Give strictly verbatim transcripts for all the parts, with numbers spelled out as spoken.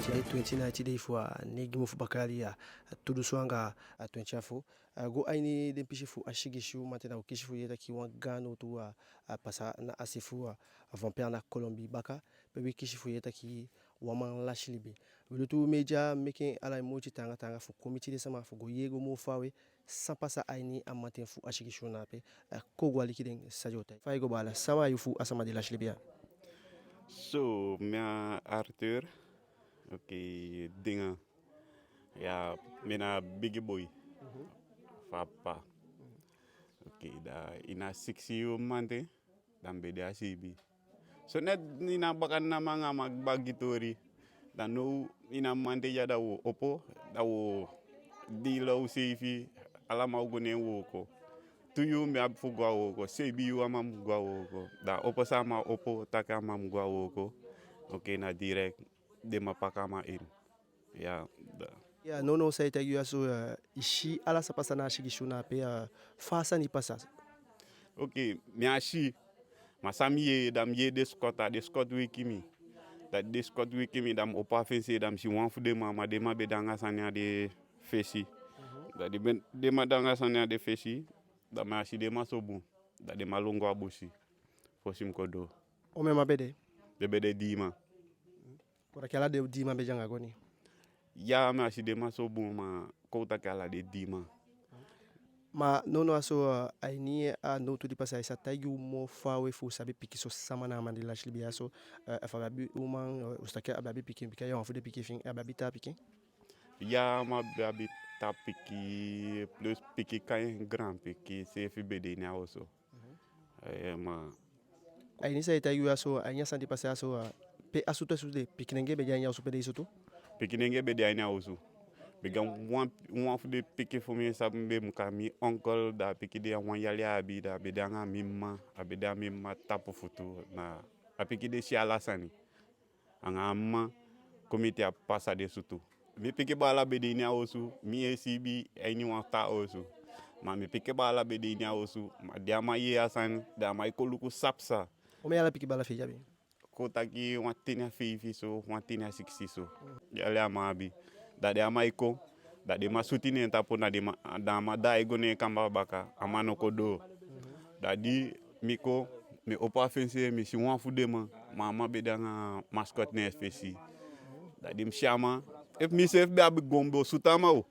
Tide twenti na aiti dei fu a neigi mun fu baka yali ya, tu dunsu anga a twenti a fo. A go a ini den pisi fu a sigisi yuu mamanten, da u kisi fu yee taki wan gaan nowtu a, a pasa na a se fu a, a Vampire na Colombie baka, pe wi kisi fu yee taki wan man lasi libi. Wi Lutu Media meke ala en moiti taanga taanga fu kon miti den sama fu go yee go moo faawe san pasa a ini a mamanten fu a sigisi yuu na ape. Eh, kon go aliki den san den o taki. Fa i go baala, sama a yu fu a sama di lasi libi ya? So, mi a Arthur. Oke, Dinga. Ya, mi na bigi boi fu a papa. Oke, da ini a sigisi yuu mamanten, da mi be de a siibi. So net ini a baka na mi anga mi be e gi toli. Da now ini a mamanten ya da u o opo, da u o dii lon u seefi, ala man o go ne en wooko. Tu yuu mi abi fu go a wooko, seibin yuu a man mu go a wooko. Da opo san a man opo taki a man mu go a wooko. Oke, na direct den man paka a man en. Ya, da. Ya, nownow san i e taigi u ya so, eh, i si ala san pasa na a sigisi yuu na ape, eh, fa a sani pasa? Oke, mi á si. Ma san mi yee, da mi yee den sikowtu, den sikowtu weki mi. Da den sikowtu weki mi, da mi opo a fensee, da mi si wan fu den man, ma den man be de anga sani a den fesi. Da den be, den man de anga sani a den fesi, da mi á si den man so bun. Da den man lon go a busi fosi mi kon doo. Omen man be de? Den be de dii man. Kon taki ala den dii man be de anga goni? Ya, mi á si den man so bun, ma kon taki ala den dii man. Ma nownow a so, eh, a ini a nowtu di pasa, i sa taigi u moo faawe fu u sabi pikinso sama na a man di lasi libi ya so, eh, efu a be abi uman, eh, u sa taki a be abi pikin, bika i a wan fu den pikin fi en, a be abi taa pikin? Ya, a man be abi taa pikin, plus pikin kai en gaanpikin seefi be de ini a osu. Eh, ma a ini san i e taigi u ya so, a ini a sani di pasa ya so, a pe a sutu e sutu de, pikinengee be de a ini a osu pe den e sutu? Pikinengee be de a ini a osu. Bika wan, wan fu den pikin fu mi san be mu kai mi onkel, da a pikin de a wan yali a abi, da a be de anga mi mma, a be de a mi mma tapu futu, na a pikin de si ala sani. Anga a mma kon miti a pasa den sutu. Mi pikin baala be de ini a osu, mi e siibi a ini wan taa osu. Ma mi pikin baala be de ini a osu, ma di a man yee a sani, da a man e kon luku san pasa. Omen yali a pikin baala fi i abi? Kon taki wan tini a feifi so, wan tini a sigisi so. Yali a man abi. Da di a man e kon, da den man sutu ne en tapu, na den man, da a man daai go ne en kamba baka, a man no kon doo. Da di mi kon, mi opo a fensee, mi si wan fu den man, ma a man be de anga maskot ne en fesi. Da di mi si a man, efu mi seefi be abi gon mi be o sutu a man o.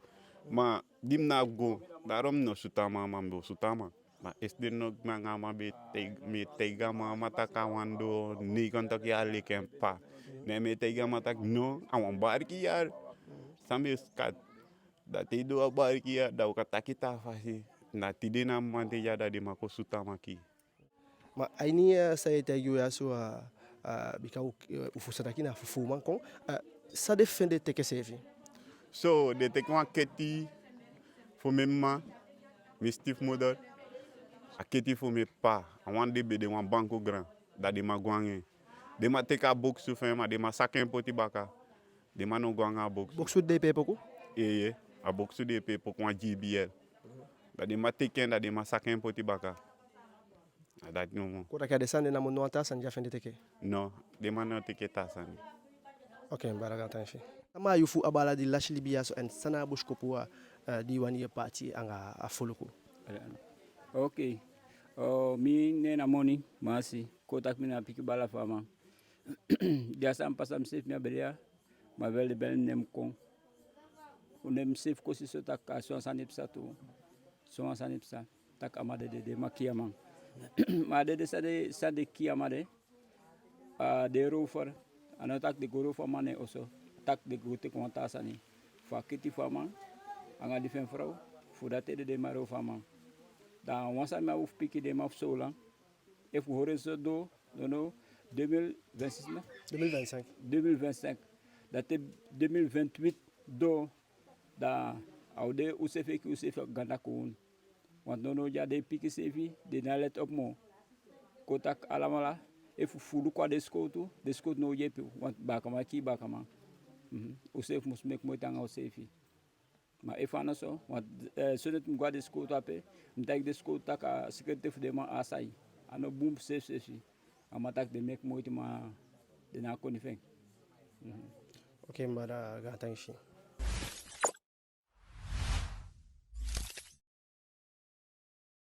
Ma di mi ná abi gon, daarom mi no sutu a man, ma mi be o sutu a man. Ma esde no, mi anga a man be e taigi, mi e taigi a man, a man taki a wan doo neigi toki yali enke en ppa. Ne mi e taigi a man taki no, a wan bariki yali. San mi e skat. Da te i du a bariki ya, da u kan taki taa fasi. Na tide na mamanten ya da den man kon sutu a man kii. Ma a ini, eh, san i e taigi u ya so, eh, eh, bika u, eh, u fusutan taki na fufuuman kon, eh, san den fende teke seefi? So, den teke wan keti fu mi mma, mi stiefmoeder, a keti fu mi ppa, a wan di be de wan banku gaan, da den man go anga en. Den man teke a boksu fu en, ma den man saka en poti baka. Den man no go anga a boksu. Boksu di e pee poku? Eeye, a boksu di e pee poku, wan J B L. Da den man teke en, da den man saka en poti baka. A dati nomo. Kon taki a den sani de namo, no wan taa sani den á fende teke? No, den man no teke taa sani. Oke, mi baala, gaantangi fi i. Sama a yu fu a baala di lasi libi ya so, en san na a bosikopu, eh, di i wani paati anga a foluku? Oke. Oh, mi nen na Moni Masi, kon taki mi na pikin baala fu a man. Di a sani pasa, mi seefi mi á be de ya, ma wel den beli nen kon. U nen, mi seefi kon si so taki a so wan sani pasa tu. So wan sani pasa, taki a man dede, den man kii a man. Ma a dede san den, san den kii a man de, a den rover, a no taki den go rover a man ne en osu, taki den go teke wan taa sani. Fu a keti fu a man, anga di fu en frow, fu dati ede den man rover a man. Da wan sani mi abi fu piki den man fu Soolan, efu u holi en so doo, no, no, deux mille vingt-six, no? Deux mille vingt-cinq. Deux mille vingt-cinq. Da te deux mille vingt-huit doo, da a o de useefi e kii useefi ganda kownu. Want nownow ya den pikin seefi, den ná e let op moo. Kon taki alamala, efu fu luku a den sikowtu, den sikowtu ná o yeepi u, want baakaman e kii baakaman. Mhm. Useefi musu meke moiti anga useefi. Ma efu a ná so, want, eh, so neti mi go a den sikowtu ape, mi taigi den sikowtu taki a sécurité fu den man á sai. A no bun seefi seefi. A man taki den meke moiti, ma Den na a koni fi en. Mhm. Oke, mi baala, gaantangi.